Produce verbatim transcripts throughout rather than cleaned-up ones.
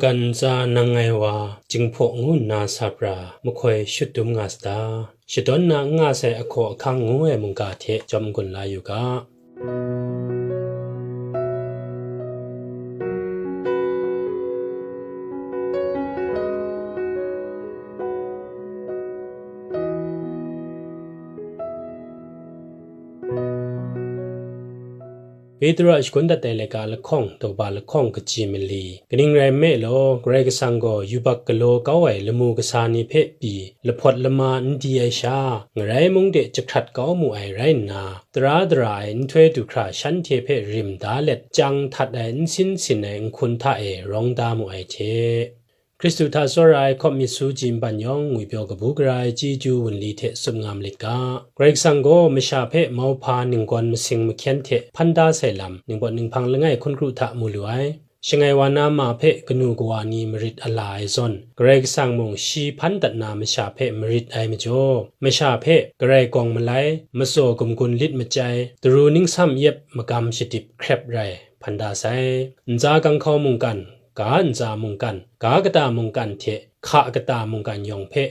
Kan ntsa nang ngai wa, Jinghpaw ngu nna sa pra, mahkoi shut dum nga sata? Shadawn na n nga sai ahkaw ahkang ngu ai mungga hte jawm n-gun la yu ga. Petru a shagun dat ai laika lahkawng, daw ba lahkawng kaji mali. Kaning rai nme law, Karai Kasang gaw yubak galaw kau ai lamu kasa ni hpe pyi lahpawt lama n di ai sha, ngarai mung de jahkrat kau mu ai rai nna, tara dara ai nhtoi du hkra shanhte hpe rim da let, chyang htat ai nsin sin ai nhkun hta e rawng da mu ai hte, Hkristu hta tsawra ai hkawm myit su ji nban yawng, ngwipyaw kabu gara ai chyeju wunli hte tsup nga malit ga. Karai Kasang gaw masha hpe mauhpa ninggawn masing mahkyen hte hpan da sai lam, ningpawt ninghpang langai hkun kru hta mu lu ai. Shangai wa na ma hpe kanu kawa ni marit a la ai zawn, Karai Kasang mung shi hpan dat na masha hpe marit ai majaw, masha hpe Karai gawng malai, matsaw gumgun lit machyai, daru ningsam yep magam shadip hkrep rai hpan da sai. Ntsa ganghkau mungkan, ga ntsa mungkan, ga kata mungkan hte hka kata mungkan yawng hpe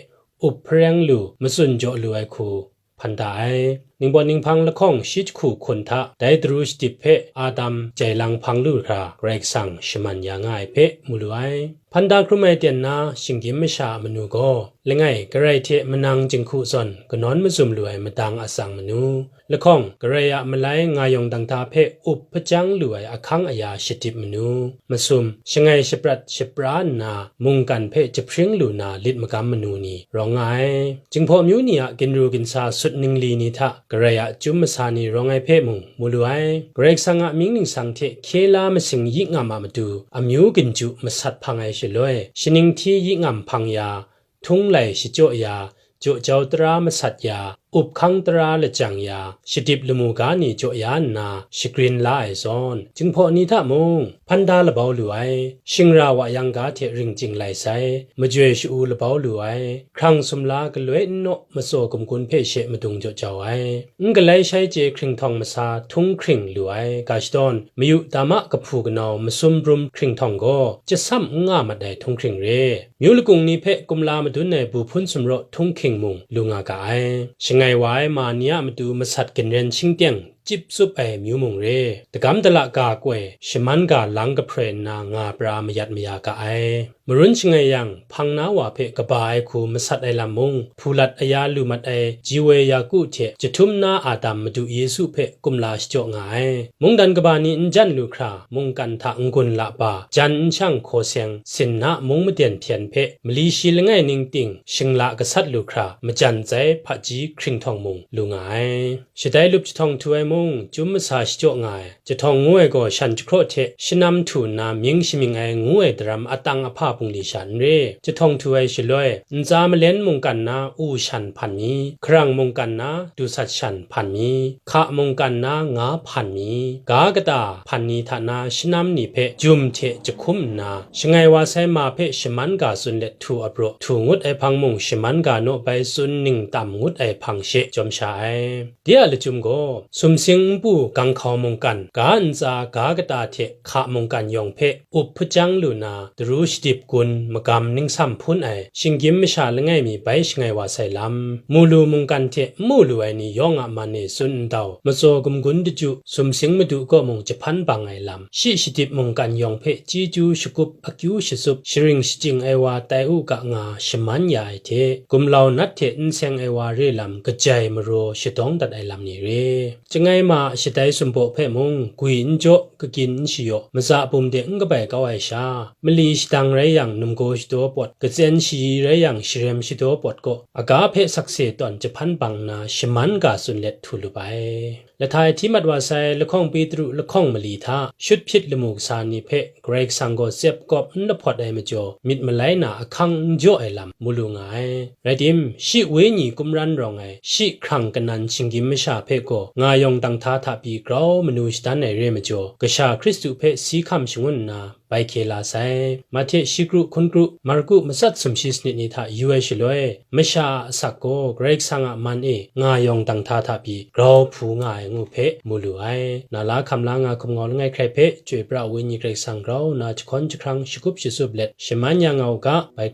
up hpareng lu, matsun jaw lu ai hku hpan da ai. Ningpawt ninghpang lahkawng shi jahku hkun hta dai daru shadip hpe Adam jai lang hpang lu hkra Karai Kasang shaman ya nga ai hpe mu lu ai. Hpan da hkrum ai ten na shinggyim masha a manu gaw, langai Karai hte manang jinghku zawn kanawn mazum lu ai madang atsang manu, lahkawng Karai a malai nga yawng dang hta hpe up hpachyang lu ai ahkang aya shadip manu, masum, shangai shaprat shapra nna mungkan hpe jahpring lu na lit magam manu ni rawng nga ai. Jinghpaw amyu ni a ginru ginsa sut ningli ni hta Karai a chyum masa ni rawng ai hpe mung mu lu ai. Karai Kasang a mying ningsang hte hkye la masing yi ngam a matu amyu ginju masat hpang ai shaloi, shaning hti yi ngam hpang ya, htung lai shachyaw ya, jaw jau tara masat ya, up hkang tara lajang ya, shadip lamu ga ni jaw ya nna shagrin la ai zawn, Jinghpaw ni hta mung hpan da labau lu ai, shingra wa yang ga hte ring chying lai sai, majoi sha-u labau lu ai, hkrang sumla galoi n naw matsaw gumgun hpe she madung jaw jau ai, n galai shai chye hkringhtawng masa htung hkring lu ai, ga shadawn, mayu dama kahpu kanau masum brum hkringhtawng gaw jasam n nga mat ai htunghking re. Myu lakung ni hpe kumla madun ai bu hpun sumraw htunghking mung lu nga ga ai. Shangai wa ai ma ni a matu masat ginren shingteng chyip tsup ai myu mung re. Dagam dala ga koi, shaman ga lang kahproi nna nga pra mayat maya ga ai. Marun shangai yang, hpang na wa hpe kaba ai hku masat ai lam mung, hpulat aya lu mat ai Jiwoi Yaku hte jahtum na Adam Madu Yesu hpe kumla shachyaw nga ai. Mungdan kaba ni n jan lu hkra, mungkan hta n-gun la ba, jan n shang hkaw seng, sinna mung maden hpyen hpe, mali shi langai ning ting, shingla gasat lu hkra, majan tsai hpaji hkringhtawng mung lu nga ai. Shadai lup jahtawng htu ai mung, chyum masa shachyaw nga ai. Jahtawng ngu ai gaw shan jahkraw hte shanam htu nna mying shamying ai ngu ai daram atang ahpa bungli sha n re. Jahtawng htu ai shaloi, ntsa malen mungkan na u shan hpan mi, hkarang mungkan na dusat shan hpan mi, hka mungkan na nga hpan mi, ga kata hpan ni hta na shanam ni hpe jum hte jahkum nna, shangai wa sai ma hpe shaman ga tsun let htu ap raw, htu ngut ai hpang mung shaman ga naw bai tsun ning tam ngut ai hpang she jawm sha ai. De a lachyum gaw, sumsing npu ganghkau mungkan, ga ntsa ga kata hte hka mungkan yawng hpe up hpachyang lu na, daru shadip gun, magam ningsam hpun ai, shinggyim masha langai mi bai shangai wa sai lam, mu lu mungkan hte n mu lu ai ni yawng a man e tsun ndau, matsaw gumgun daju, sumsing madu kaw mung jahpan bang ai lam, shi shadip mungkan yawng hpe chyeju shagup, akyu shatsup, sharing shachying ai wa tai u ga nga shaman ya ai hte, gumlau nat hte n seng ai wa re lam kajai maraw shadawng dat ai lam ni re. Chyangai ma a shadai sumbaw hpe mung gwi n jaw, kagyin n shayaw, matsa bum de n kabai kau ai sha, mali shadang rai yang numgaw shadaw pawt, katsen shayi rai yang sharem shadaw pawt kaw, aga hpe sakse tawn jahpan bang nna shaman ga tsun let htu lup ai. Lahtai hti mat wa sai lahkawng Petru lahkawng mali hta shut hpyit lamu kasa ni hpe Karai Kasang gaw tsep kawp n lahpawt ai majaw, myit malai na ahkang n jaw ai lam mu lu nga ai. Rai tim, shi wenyi kumran rawng ai, shi hkrang kanan shinggyim masha hpe gaw nga yawng dang hta hta pyi grau manu shadan ai re majaw, Kasha Hkristu hpe si hkam shangun nna, bai hkye la sai. Mahte shi kru hkun kru, Marku matsat sumshi sanit ni hta yu ai shaloi, masha a asak gaw Karai Kasang a man e nga yawng dang hta hta pyi grau hpu nga ai ngu hpe mu lu ai. Na la hkam la nga hkum ngau langai hkrai hpe, Chyoi pra ai Wenyi Karai Kasang grau nna jahkawn jahkrang shagup shatsup let shaman ya nga u ga, bai